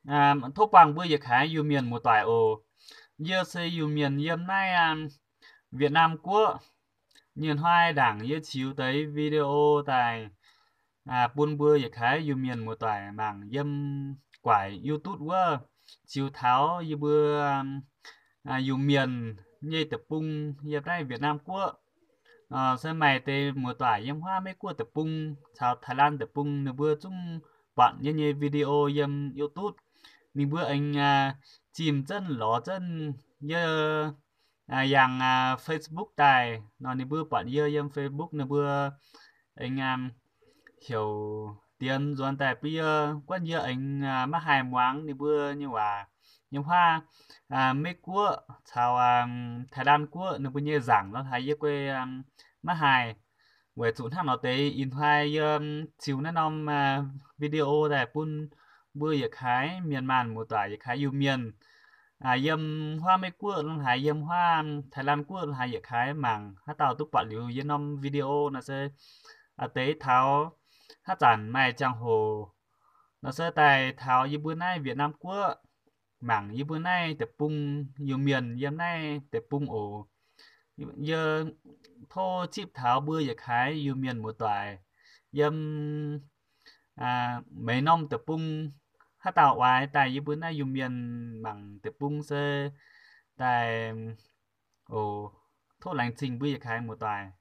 Tov buangh mbuo yietc kaaix Iu-Mienh muoz-doic oc. Yie se Iu-Mienh yiem naaiv Việt Nam Guoqv. Nyei hnoi ndaangc yie ziux deix video daaih bun mbuo yietc kaaix Iu-Mienh muoz-doic mangc yiem guaaic YouTube wuov, ziux taux yie mbuo Iu-Mienh nyei deic-bung yiem naaiv Việt Nam Guoqv. Se maaih deix muoz-doic yiem huaav Meiv Guoqv deic-bung caux Thái Lan deic-bung ninh mbuo zungv buatc yie nyei video yiem YouTube. Ninh mbuo aengx zimh zunv lorz zunv yie yangh Facebook daaih nor, ninh mbuo buatc yie yiem Facebook ninh mbuo aengx heuc dienx nzuonx daaih bun yie, guanh yie aengx maiv haih muangx ninh mbuo nyei waac. Yiem huaav Meiv Guoqv caux Thái Lan Guoqv ninh mbuo nyei nzaangc nor haiz yie guei maiv haih. Weic zuqc hnangv nor deix ih hnoi yie ziux naaiv norm video daaih bun mbuo yietc kaaix mienh maanh muoz-doic, yietc kaaix Iu-Mienh yiem huaav Meiv Guoqv lo haaix, yiem huaav Thái Lan Guoqv lo haaix, yietc kaaix mangc haaix dauh duqv buatc liuz yie norm video nor se deix taux haaix zanc maaih ziangh hoc nor se daaih taux yie mbuo naaiv Việt Nam Guoqv mangc yie mbuo naaiv deic-bung, Iu-Mienh yiem naaiv deic-bung oc. Yie tov zipv taux mbuo yietc kaaix Iu-Mienh muoz-doic yiem meix norm deic-bung, haaix dauh oix daaih yie mbuo naaiv Iu-Mienh mangc deic-bung se daaih oc. Tov laengz zingh mbuo yietc kaaix muoz-doic.